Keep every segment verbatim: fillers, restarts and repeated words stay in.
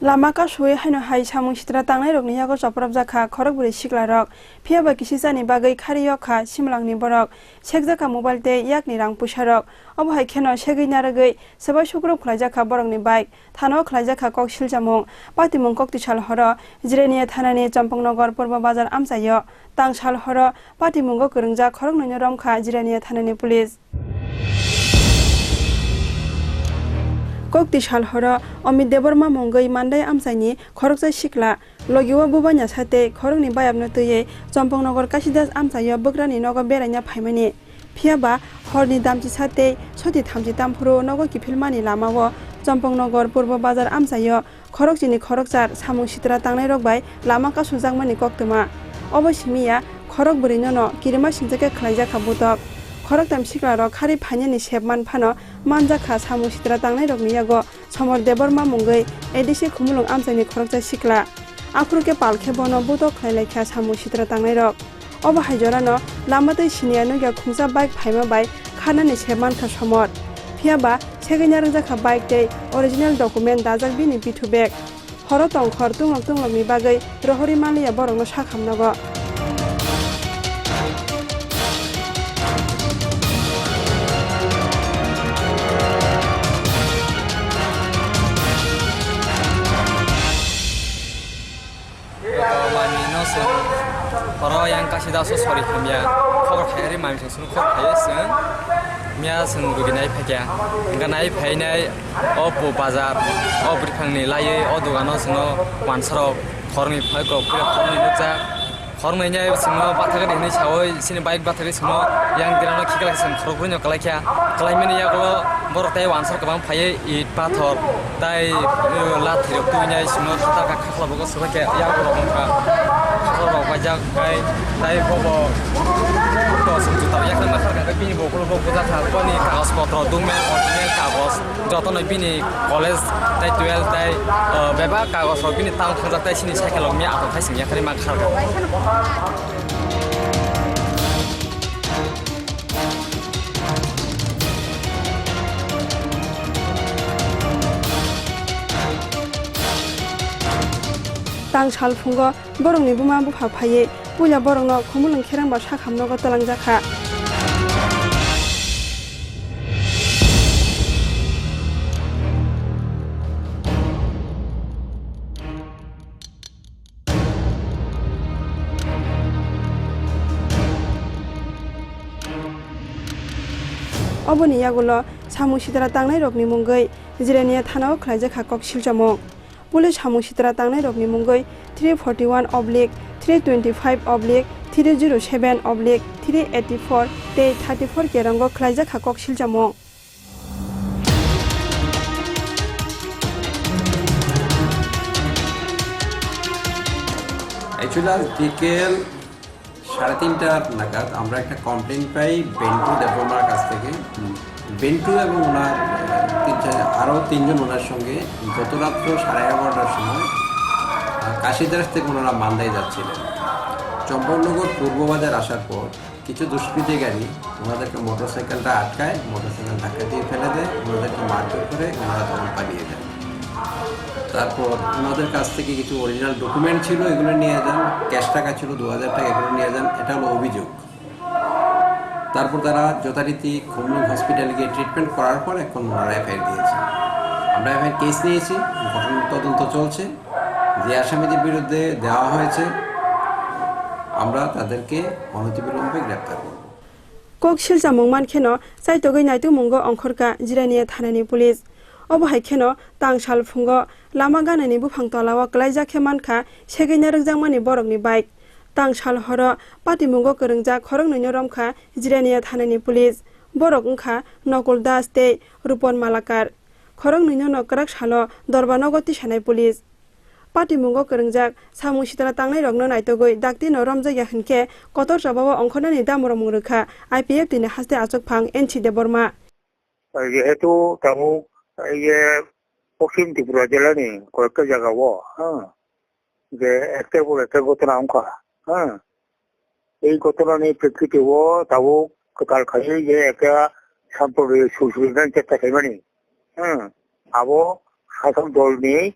Lama kasui haino hai samung sitra tangnairokni yago chopropjak kha khorokbrwi siklarok. Phiya ba kisichani bagwi khari yok kha simlangni borok. Sekjak kha mobile tei yakni rang puisarok. Obo hai kheno segwi narwgwi swbai sukrup khlaijak kha borokni bike. Thano khlaijak kha kok silchamung. Patimung kokti sal horo Jirania thanani Chompongnogar Purbo Bazar amchaio tang sal horo patimungo kwrwngjak khoroknwino romkha Jirania thanani police. Kokti sal horo Amit Debbarma mungwi Mandai amchaini khoroksa sikla logio bubanya sa tei khorokni bayapno twiwi Chompongnogar Kasidas amchaio bwkrani nogo beraina phaimani. Phiya ba horni damchisa tei soti thamchi tamphuru nogo kiphilmani lamao Chompongnogar Purbo Bazar amchaio khorokchini khorokchar samung sitra tangnairok bai lama kasujakmani koktwma. Obo simi ya khorok bwrwino no kirima singcha khe khlaijak kha butok. Khoroktam siklarok khari phainani sep man phano manjak kha samung sitra tangnairokni yago Somor Debbarma mungwi A D C Khumulwng amchaini khoroksa sikla. Aphuru khe pal khe bono butok khlai lai kha samung sitra tangnairok. Obo hai jorano lama tei siniya nugya khungsa bike phaima bai khanani sep man kha Somor. Phiya ba segwi narwkjak kha bike tei original document dajak bini pithu bag. Horo tongkhor tunglok tunglokni bagwi rohorwi manliya borokno sakham nogo. Manwi no chwng oro yang Kasidas o sori hamya khobor khai ri manwi chwng khobor khai chwng miya chwng rugi nai phaikya hwnkha nai phainai o bo bazar o bwrwi phangni laiwi o dogano chwngno wansarok khoroknwi phai kok khoroknwi nukjak. Khoroknwi nai simo bathakgwi hinwi sawi sini bike bathakgwi simo yang dirano khiklai song khorokbrwi no kwlaikha. Kwlaimani yagulo borok tei wansar kwbang phaiwi it pathor tei, uh, lathirok tuinai simo thata kha khakla bogo swbaikha yagulo wngkha. Khakla rok baijak tei tei bobo to song juta yakhe ma kharkha bini bokolo bo bujakha boni kagoj potro document original kagoj. Jotono bini college tei twelve tei, uh, bebak kagoj rok bini tang thangjak tei sini cycle rok mia atok khai sing yakarwi ma kharkha. Tang sal phungo borokni buma bupha phaiwi puila borokno Khumulwng Kherang ba sakham nogo twlangjak kha. Oboni yagulo samung sitra tangnairokni mungwi Jirania thanao khlaijak kha kok silchamung. Police samung sitra tangnairokni mungwi three forty one oblique three twenty five oblique three zero seven oblique three eighty four tei thirty four kerongo khlaijak kha kok silchamung. Actually, আজ বিকেল সাড়ে তিনটা নাগাদ আমরা একটা কমপ্লেন পাই বেন্টু দেববর্মার কাছ থেকে। হুম। বেন্টু এবং ওনার, আহ, তিন চার, আরও তিনজন ওনার সঙ্গে গত রাত্র সাড়ে এগারোটার সময়, আহ, কাশিদাস থেকে ওনারা মান্দায় যাচ্ছিলেন। চম্পকনগর পূর্ব বাজার আসার পর কিছু দুষ্কৃতিকারী ওনাদেরকে মোটরসাইকেলটা আটকায়, মোটরসাইকেল ধাক্কা দিয়ে ফেলে দেয়, ওনাদেরকে মারধর করে ওনারা তখন পালিয়ে যান। তারপর ওনাদের কাছ থেকে কিছু অরিজিনাল ডকুমেন্ট ছিল, এগুলো নিয়ে যান, ক্যাশ টাকা ছিল দু হাজার টাকা, এগুলো নিয়ে যান, এটা হলো অভিযোগ। তারপর তারা যথারীতি খুমলুং হসপিটালে গিয়ে ট্রিটমেন্ট করার পর এখন ওনারা এফআইআর দিয়েছে। আমরা এফআইআর কেস নিয়েছি, ঘটনার তদন্ত চলছে। যে আসামিদের বিরুদ্ধে দেওয়া হয়েছে, আমরা তাদেরকে অনতিবিলম্বে গ্রেপ্তার করব। Kok silchamung mankheno chaitogwi naitukmungo ongkhorkha Jirania thanani police. Obo hai kheno tang sal phungo lama ganani buphang tolao kwlaijak khe mankha segwi narwkjakmani borokni bike. Tang sal horo patimungo kwrwngjak khoroknwino romkha Jirania thanani police. Borok wngkha Nokul Das tei Rupon Malakar. Khoroknwino no kwrak salo Dorba nogo tisanai police. Patimungo kwrwngjak samung sitra tangnairokno naitugwi daktino romjakya hinkhe kotor chobao ongkhornani damoromung rwkha I P F T ni haste achukphang N C Debbarma. Jehetu tabuk, iye, Poschim Tripura jela ni koyekta jaga o, ha, je ekta pore ekta ghotona wngkha, ha. Ei ghotona ni prekkiti o tabuk kwtal khaiwi je ekta samprodayik sujurina chesta khaimani, ha. Abo sasok dol ni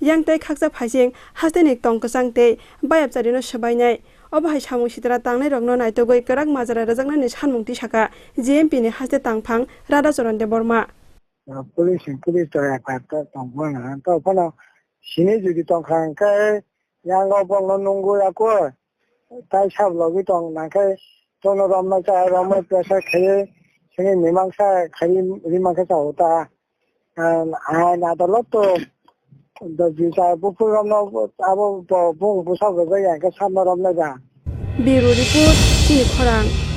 Yang tei khaksa phaising hasteni tong kwchang tei bayapcharino swbainai. Obo hai samung sitra tangnairokno naitugwi kwrak majra rwjaknani sanmung tisakha G M P ni haste tangphang Radhacharan Debbarma. Police, police to ekta tongphano, to phano sini jodi tongkha hwnkhe yango bongno nungwi yakho. Tai sab logi tong nangkhe tono romnai cha romnai pressure khaye sini mimangsa khaye rimangkhe cha uta. Ain adalot to da jisa buphu romno abo bung busa gajai yakhe sabna romnai da. Bureau Report, Chini Khorang.